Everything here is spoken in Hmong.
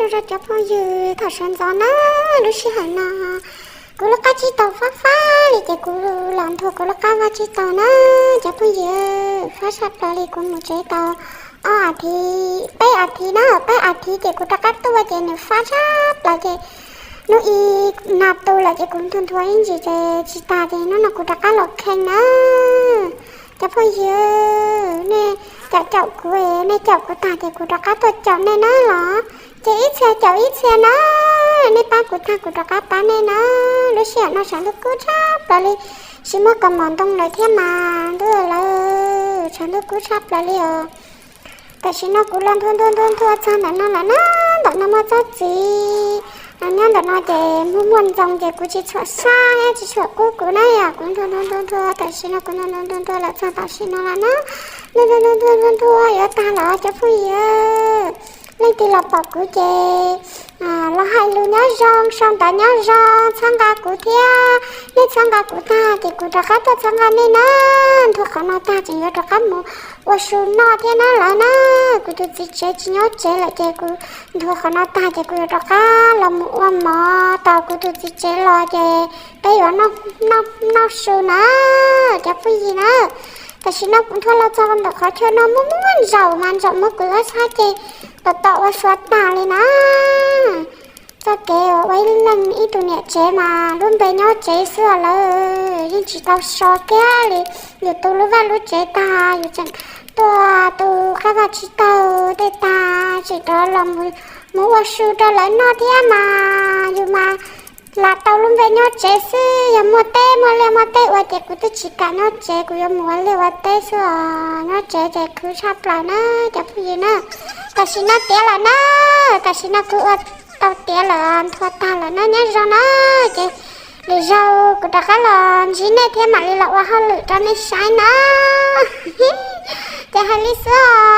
Zoo rau cov phooj ywg, thaum sawv ntxov na, lub sij hawm no kuv lub qab tsib taug fab fab li ces kuv los nthua kuv lub qab vaj tsib taug na. Cov phooj ywg, fab tshaj plaws li, kuv mus tsev tau ob as thiv, peb as thiv na, peb as thiv ces kuv rov qab tuaj ces nws fab tshaj plaws ces hnub ib nag tu lawm ces kuv nthua nthua ib ntsis ces tsis tag ces hnub no kuv rov qab los kheej na. Cov phooj ywg, nej caum caum kuv, nej caum kuv tag ces kuv rov qab tuaj caum nej na los. Ces ib txhia caum ib txhia na, nej pab kuv tag kuv rov qab pab nej na. Lub sij hawm no tshav ntuj kub tshaj plaws li, tsis muaj kaus mom ntoo lawm thiab mas ntuj lawm, tshav ntuj kub tshaj plaws li os. Tam sim no kuv los nthua nthua nthua nthua txog ntawm no lawm na, ntawm no muaj tsob txiv nyob ntawm no ces muaj muaj ntxoov ces kuv tsis txhuam sab thiab tsis txhuam kub kuv na yom. Kuv nthua nthua nthua nthua, tam sim no kuv nthua nthua nthua nthua lawm txog tam sim no lawm na, nthua nthua nthua nthua nthua yuav tag lawm cov phooj ywg. Leej twg los pom kuv ces los hais lus nyob zoo, sau ntawv nyob zoo, txhawb nqa kuv thiab. Nej txhawb nqa kuv tag ces kuv rov qab tuaj txhawb nqa nej na. Nthua qhov no tag tseem yuav rov qab mus ua su noj thiab na lawv na. Kuv tus txiv tsev tsis nyob tsev lawm ces kuv nthua qhov no tag ces kuv yuav rov qab los mus ua mov tos kuv tus txiv tsev los ces peb yuav noj su na, cov phooj ywg na. Tam sim no kuv nthua los txog ntawm qhov chaw no muaj muaj ntsaum mas ntsaum muab kuv ob sab ces tom tom ua suav tag li na. Txoj kev uas ua ib leeg ib tug niam tsev mas lub npe nyob tsev xwb lawm yeej tsis tau so kiag li. Yus tu lub vaj lub tsev tag yus tseem tuaj tu qab vaj tsib taug tej tag tseem rov los mus ua su rau lawv noj thiab mas yus mas lam tau lub npe nyob tsev xwb. Yog muaj teb muaj liaj muaj teb ua ces kuv twb tsis kam nyob tsev, kuv yuav mus ua liaj ua teb xwb os. Nyob tsev ces khwv tshaj plaws na cov phooj ywg na. Tam sim no tiav lawm na, tam sim no kuv ua tau tiav lawm, nthua tag lawm na, nyob zoo na. Ces lwm zaug kuv rov qab los ntsib nej thiab mam li los ua hauj lwm rau nej saib na. Ces hais li xwb os.